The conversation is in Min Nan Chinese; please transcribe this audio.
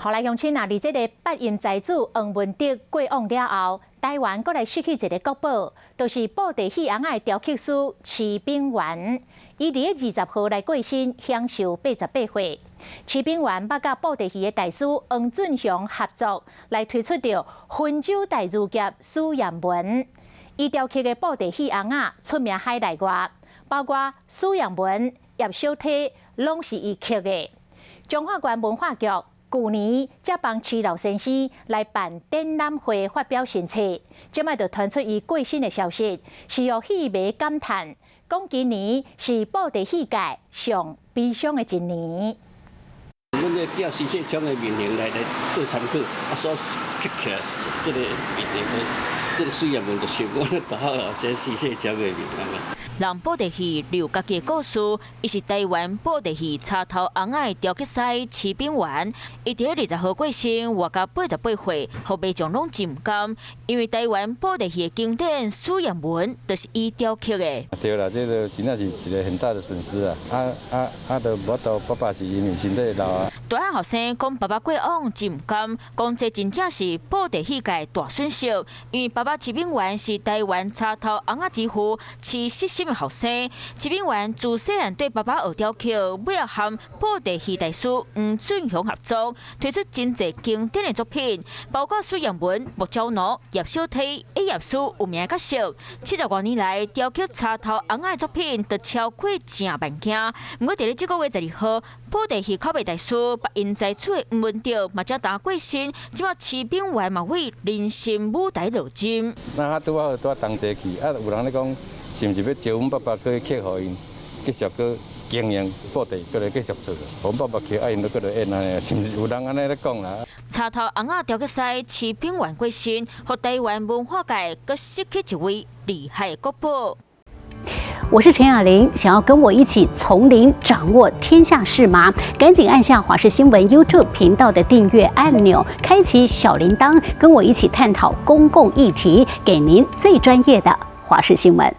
好來，鄉親啊，佇這个八音才子黃文德過往了後，台灣閣來失去一个國寶，就是布袋戲尪仔的雕刻師徐炳元。伊佇咧20號來過身，享壽88歲。徐炳元捌佮布袋戲的大師黃俊雄合作，來推出著溫州大儒俠許彥文。伊雕刻的布袋戲尪仔出名海內外，包括許彥文、葉小天，攏是伊刻的。彰化縣文化局舊年才幫徐老先生來辦展覽會，發表新冊，這擺就傳出伊過身的消息，是予戲迷感嘆，講今年是布袋戲界上悲傷的一年。阮這囝徐世昌的面形來做參考，啊所刻起來這个面形的，這个許彥文就是阮大漢後生徐世昌的面形。讓布袋戲留家己的故事，伊是台灣布袋戲插頭尪仔的雕刻師徐炳元。伊佇20號過身，活到88歲，予民眾攏真毋甘，因為台灣布袋戲的經典許彥文就是伊雕刻的。對啦，這個真正是一個很大的損失啊！啊啊啊！都無法度，爸爸是因為身體老啊。大漢後生講爸爸過往真毋甘，講這真正是布袋戲界大損失，因為爸爸徐炳元是台灣插頭尪仔之父，徐世新的後生。徐炳元自細漢綴爸爸學雕刻，尾仔和布袋戲大師黃俊雄合作，推出真濟經典的作品，包括許彥文、木鳥奴、葉小天、葉師有名角色。70外年來，雕刻插頭尪仔的作品都超過成萬件。毋過，佇咧這個月12號，布袋戲口碑大師八音才子的黃文德嘛才剛過身，這擺徐炳元嘛為人生舞台落針。那他拄好拄同齊去，啊，有人咧講，是毋是欲招阮爸爸過去刻予𪜶，繼續閣經營布袋，閣來繼續做？阮爸爸刻，啊，𪜶都閣來演按呢，是毋是有人按呢咧講啦？插頭尪仔雕刻師徐炳元過身，予台灣文化界閣失去一位厲害的國寶。我是陳雅玲，想要跟我一起從零掌握天下事嗎？趕緊按下華視新聞 YouTube 頻道的訂閱按鈕，開啟小鈴鐺，跟我一起探討公共議題，給您最專業的華視新聞。